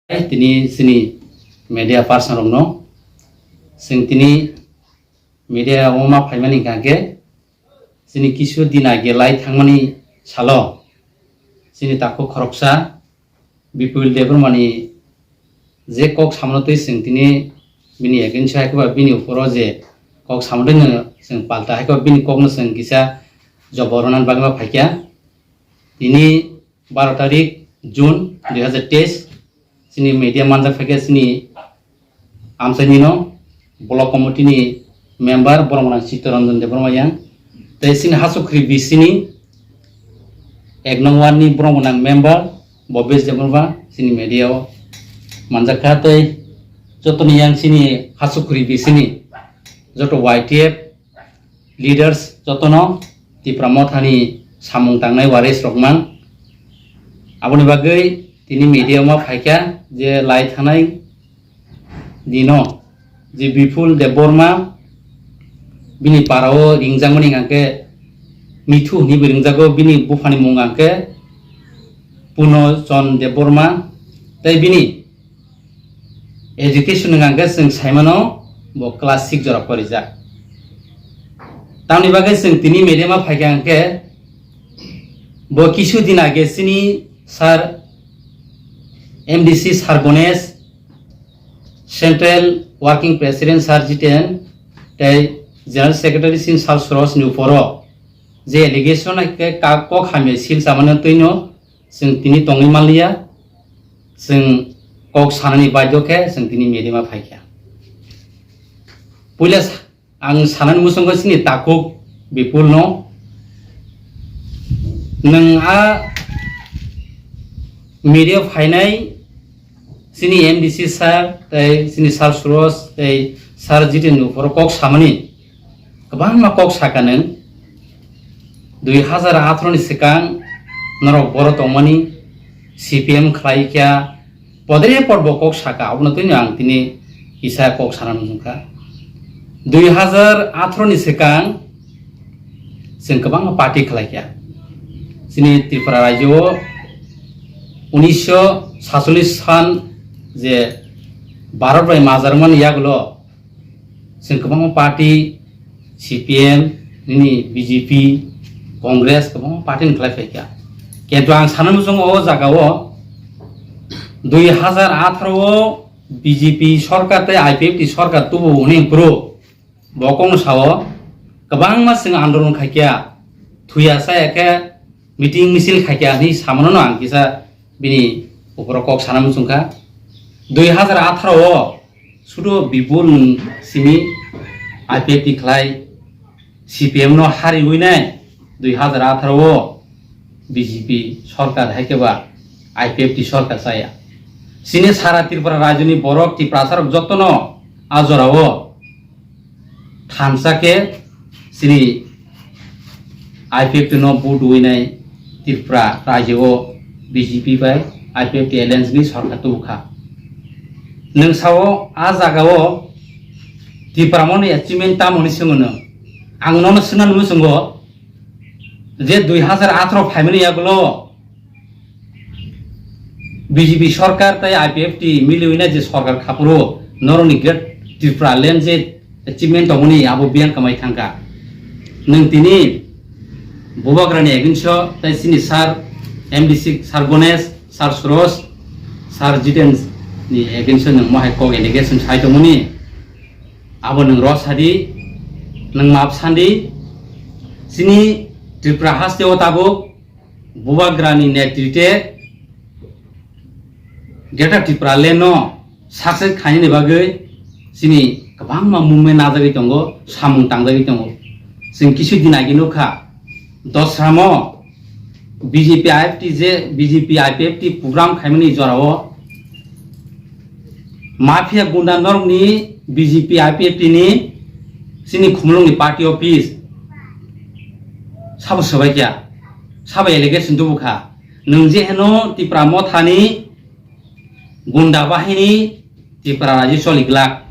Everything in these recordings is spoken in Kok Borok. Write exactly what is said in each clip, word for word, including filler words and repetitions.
Tini chini media person rokno, chwng tini media o ma phaimani hwnkha khe, chini kisu din age lai thangmani salo chini takhuk khoroksa Bipul Debbarmani je kok samano twi chwng tini bini against o hai khe ba bini uporo je kok samano twi chwng palta hai khe ba bini kokno chwng kisa jobab rwna bagwi ma phaikha. Tini baro tarik June dui hazar teis chini media manjak phaikha chini amchaini no block committee ni member borok gwnang Chittaranjan Debbarma yang tei chini Hachukri B C ni ek nong ward ni borok gwnang member Bobis Debbarma chini media o manjak kha tei jotoni yang chini Hachukri B C ni joto Y T F leaders jotono Tipra Mothani samung tangnai waris rok mang. Aboni bagwi tini media ma phaikha je lai thanai dino je Bipul Debbarma bini parao ringjakmani hwnkhe Mithu hinwi bo ringjago, bini buphani mung hwnkhe Punochon Debbarma tei bini education hwnkha khe chwng saimano bo class six jora porijak. Tamni bagwi chwng tini media ma phaikha hwnkhe bo kisu din age chini sir M D C sir Ganesh, Central Working President sir Jiten tei General Secretary chini sir Suroj ni uporo je allegation hai khe ka-, kok hamya sil chamani twino chwng tini tongwi manliya, chwng kok sanani baidhyo khe chwng tini media ma phaikha. Puila sa-, ang sanani muchungo chini takhuk Bipul no, nwng a media phainai chini M D C sir tei chini sir Suroj tei sir Jiten ni uporo kok samani kwbangma kok saka nwng. Dui hazar atharo ni swkang norok boro tongmani C P M khlai kha, podre pod bo kok saka, abono twino ang tini kisa kok sana nung kha. Dui hazar atharo ni swkang chwng kwbangma party khlai kha. Chini Tripura rajyo o unisho satchollish san je Bharat bai majarmani yagulo chwng kwbangma party, C P M, nini B J P, Congress, kwbangma party ni khlai phaikha. Kintu ang sana muchungo o jaga o dui hazar atharo o B J P sorkar tei I P F T sorkar tubu hwnwi phuru bo kokno sao kwbangma chwng andolon khaikha, thuya chaya khe meeting misil khaikha hwnwi samano no ang kisa bini uporo kok sana muchungkha. Dui hazar atharo o sudu Bipul ni simi I P F T khlai C P M no hariwi nai dui hazar atharo o B J P sorkar hai khe ba I P F T sorkar chaya. Chini sara Tripura rajyoni borok Tiprasa rok jotono a jora o thansa khe chini I P F T no vote winai Tripura rajyo o B J P bai I P F T alliance ni sorkar tubu kha. Nwng sao a jaga o Tripura moni achievement tamo hwnwi swngo nwng. Ang nono swngna nungwi swngo je dui hazar atharo phaimani yagulo B J P sorkar tei I P F T miliwi nai je sorkar khapuru norokni Great Tripura Land je achievement tongmani abo biyang kamai thangkha. Nwng tini Bubagrani against o tei chini sir M D C sir Ganesh, sir Suroj, sir Jiten ni against o nwng mohai kok allegation sai tongmani abo nwng rosadi nwng map sandi chini Tripura haste o tabuk Bubagrani netrite Greater Tripura Land no success khainani bagwi chini kwbangma movement najagwi tongo, samung tangjagwi tongo. Chwng kisu din agi nukha, Dosramo B J P I F T je B J P I P F T program khaimani jorao mafia gunda norokni B J P I P F T ni chini khumulungni party office sabo swbaikha, sabo allegation tubukha. Nwng je heno Tipra Mothani gunda bahini Tipra raji choli glak.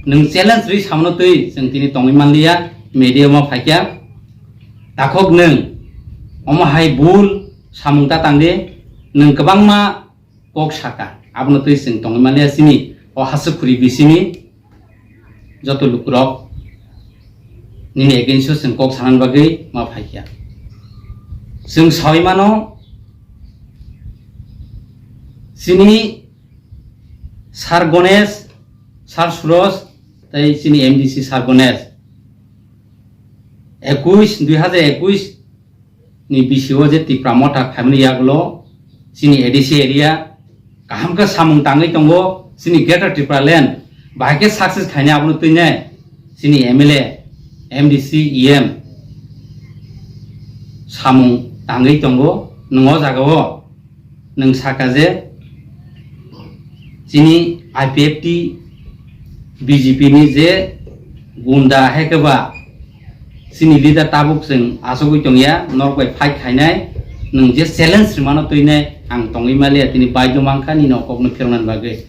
Nwng challenge rwi samano twi chwng tini tongwi manliya, media ma phaikha. Takhok nwng omo hai bul samung ta tangde, nwng kwbangma kok saka. Abono twi chwng tongwi manliya chini o Hasukhuri bisini joto lukurok nini against o chwng kok sanani bagwi ma phaikha. Chwng sawi mano chini Sir Ganesh, Sir Suraj tei chini M D C Sir Ganesh ekush, dui hazar ekush ni bisio je Tipra Motha phaimani yagulo chini A D C area kaham khe samung tangwi tongo, chini Greater Tipraland bahai khe success khainai abono twinai chini M L A, M D C, E M samung tangwi tongo. Nwng o jagao nwng saka je chini I P F T B J P ni je gunda hai khe ba chini leader tabuk chwng achugwi tongya, norok bai fight khainai, nwng je challenge rwmano twinai ang tongwi maliya, tini baidyo mankha nini o kokno phiroknani bagwi.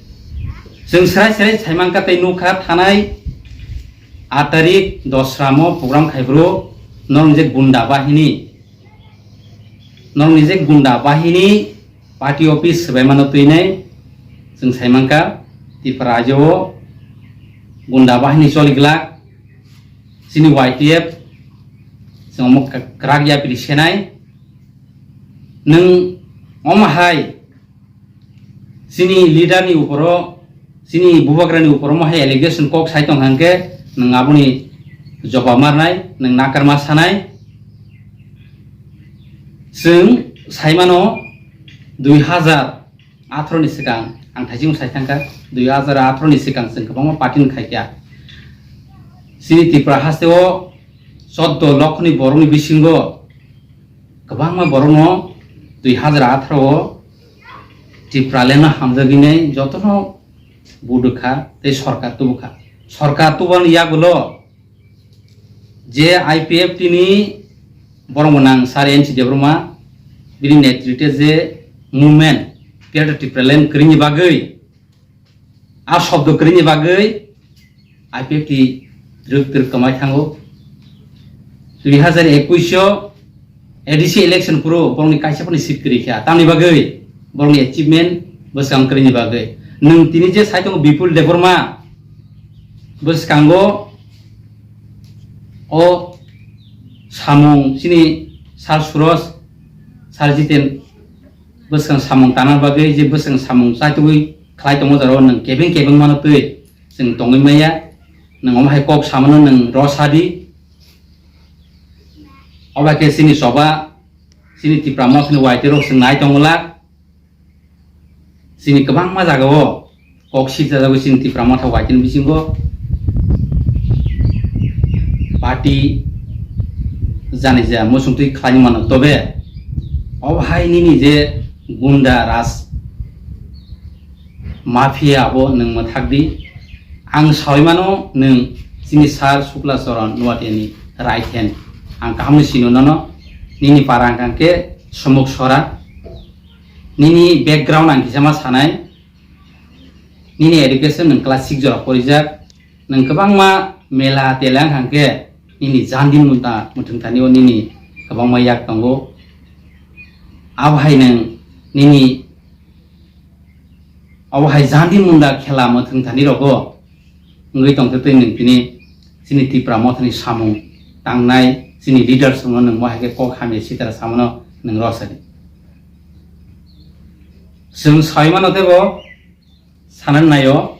Chwng srai srai saimankha tei nukha thanai aat tarik dosramo program khaibro norok je gunda bahini, norok ni je gunda bahini party office swbaimano twinai chwng saimankha Tripura rajyo o gunda bahini choliglak. Chini Y T F chwng omo kwrak yapri senai. Nwng omo hai chini leader ni uporo, chini bubagra ni uporo omo hai allegation kok sai tong hwnkhe nwng aboni jobab marnai, nwng nakarma sanai. Chwng saimano dui hazar atharo ni swkang, ang thaising sai thangkha, dui hazar atharo ni swkang chwng kwbangma party ni khaikha. Chini Tripura hasteo choddo lokho ni borok ni bisingo kwbangma borok no dui hazar atharo o Tipraland no hamjagwi nai jotono budukha tei sorkar tubukha. Sorkar tubani yagulo je I P F T ni borok gwnang Sir N C Debbarma bini netrite je movement Greater Tipraland kwrwini bagwi, a shobdo kwrwini bagwi I P F T twrwk twrwk kwmai thango. Dui hazar ekush o A D C election phuru borokni kaisa phano seat kwrwi kha. Tamni bagwi borokni achievement bwskang kwrwini bagwi. Nwng tini je sai tongo Bipul Debbarma, bwskango o samung chini Sir Suraj, Sir Jiten bwskang samung tangna bagwi je bwskang samung chaitugwi khlai tongo jora o nwng kebeng kebeng mano twi chwng tongwi maya. Nwng omo hai kok samano nwng rw sadi. Obo hai khe chini choba, chini Tipra Mothani Y T rok chwng nai tongwlak. Chini kwbangma jagao kok sikjagwi chini Tipra Motha Y T ni bisingo party jani ja muchungtwi khlaini mano. Tobe obo hai nini je gunda raj mafia abo nwng mwthak di. Ang sawi mano nwng chini Sir Shukla Charan Noatia ni right hand. Ang kaham ni sino nono, nini para hwnkha khe Somok Sora. Nini background ang kisa ma sanai. Nini education nwng class six jora porijak. Nwng kwbangma mela tela wngkha khe nini jandi munda mwthwng thani o nini kwbangma yak tongo. Abo hai nwng nini Obo hai jandi munda khela mwthwng thani rogo wngwi tongtwi twi nwng tini chini Tipra Mothani samung tangnai chini leaders rokno nwng mo hai khe kok hamya sitra samano nwng rw sadi. Chwng sawi mano teibo sanani naio.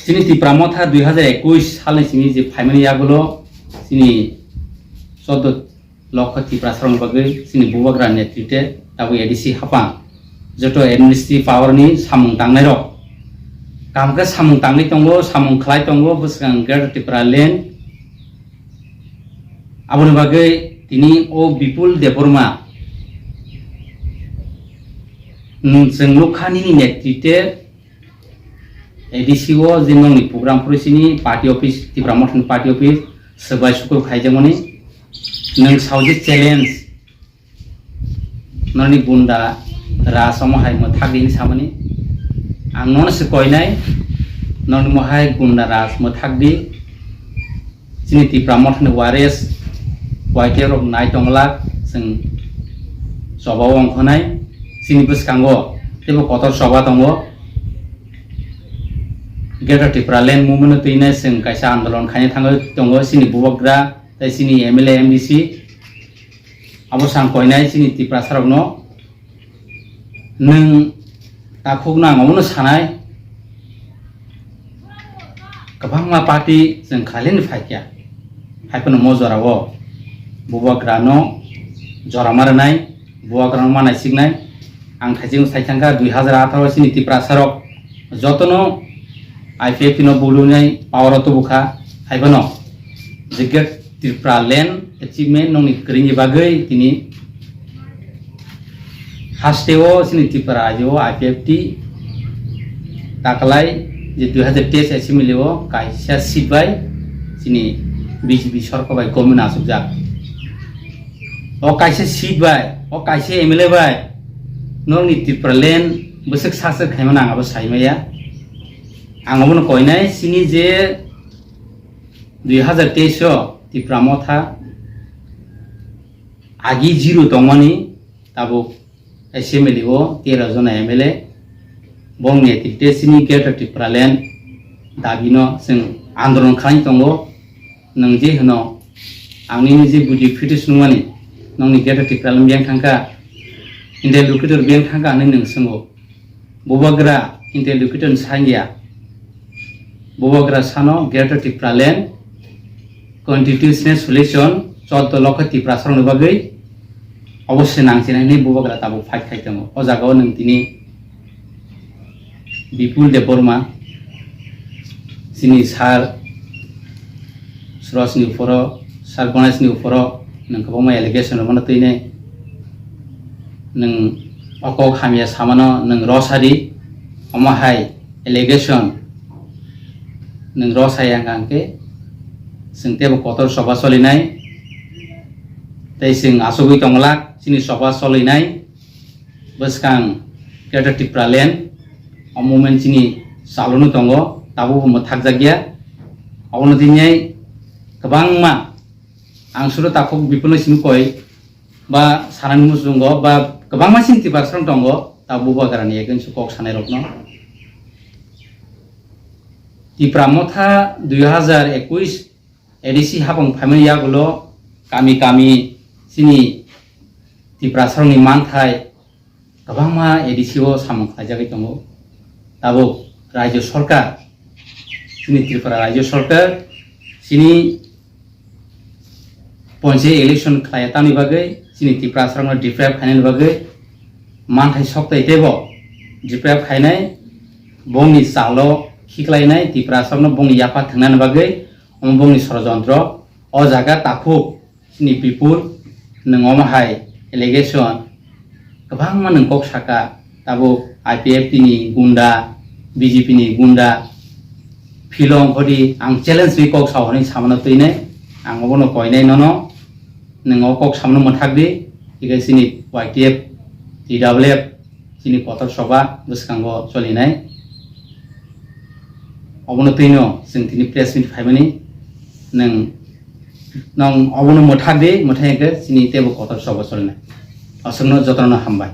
Chini Tipra Motha dui hazar ekush salni simi je phaimani yagulo chini choddo lokho Tiprasarokni bagwi chini bubagra netrite tabuk A D C haphang joto administrative power ni samung tangnairok kaham khe samung tangwi tongo, samung khlai tongo bwswkang Greater Tipraland. Aboni bagwi tini o Bipul Debbarma, nwng chwng nukha nini netrite A D C o je nongni program phuru sini party office, Tipra Mothani party office swbai sukru khaijakmani, nwng sawi je challenge, noni gunda raj omo hai mwthak di hinwi samani, ang nono se koinai, noni mo hai gunda raj mwthak di. Chini Tipra Mothani waris Y T F rok nai tonglak, chwng choba o ongkhonai. Chini bwskango Teibo kotor choba tongo. Greater Tipraland movement no twinai chwng kaisa andolon khaina thangwi tongo, chini bubagra tei chini M L A, M D C. Abo sang koinai chini Tiprasa rokno nwng takhukno ang omono sanai. Kwbangma party chwng khlaileni phaikya. Haiphano mo jorao bubagrano jora ma rwnai, bubagrano ma naisiknai. Ang khaijak sai thangkha dui hazar atharo chini Tiprasarok jotono I P F T no bulunai power o tubukha. Haiphano je Greater Tipraland achievement nokni kwrwngni bagwi tini Hasteo chini Tripura rajyo I P F T taklai je dui hazar teis assembly o kaisa seat bai chini B J P sorkar bai government achukjak. O kaisa seat bai, o kaisa M L A bai nokni Tipraland bwswk sak sak khaimani ang abo saimaya. Ang obono koinai chini je dui hazar teis o Tipra Motha agi zero tongmani tabuk assembly o tero jona M L A bongni netrite chini Greater Tipraland dabino chwng andolon khlai tongo. Nwng je hwno ang nini je buji fitness nungmani nokni Greater Tipraland biyang thangkha, interlocutor biyang thangkha hinwi nwng swngo. Bubagra interlocutor ni sanya. Bubagra sano Greater Tipraland constitutional solution choddo lokho Tiprasarokni bagwi obossoi nangsinai hinwi bubagra tabuk fight khai tongo. O jagao nwng tini Bipul Debbarma, chini sir Suraj ni uphoro, sir Ganesh ni uphoro nwng kwbangma allegation rwmano twinai. Nwng o kok hamya samano nwng rosadi, omo hai allegation nwng rosai ang hwnkhe chwng teibo kotor choba cholinai, tei chwng achugwi tonglak chini choba cholinai bwskang Greater Tipraland o movement chini chalono tongo, tabukbo mwthakjakya. Obono tini kwbangma ang suro takhuk Bipulno simi koi ba sanani muchungo ba kwbangma chini Tiprasarok tongo, ta bubagrani against o kok sanairokno. Tipra Motha dui hazar ekush A D C hapang phaimani yagulo kami kami chini Tiprasarokni manthai kwbangma A D C o samung khlaijagwi tongo. Tabuk Rajyo Sorkar, chini Tripura Rajyo Sorkar, chini Panchayat election khlaiya tamni bagwi, chini Tiprasarokno deprive khainani bagwi, manthai soktai teibo deprive khainai, bongni chalo khiklainai, Tiprasarokno bongni yapha thwngnani bagwi, omo bongni sorojontro. O jaga takhuk chini Bipul, nwng omo hai allegation kwbangma nwng kok saka, tabuk I P F T ni gunda, B J P ni gunda, philo wngkhodi ang challenge ri kok sao hinwi samano twinai, ang obono koinai nono, nwng o kok samano mwthak di, tei chini Y T F, T W F, chini kotor choba bwskango cholinai. Obono twino chwng tini press meet phaimani, nwng, nwng obono mwthak di, mwthai hwnkhe chini teibo kotor choba cholinai. Aswkno jotono hambai.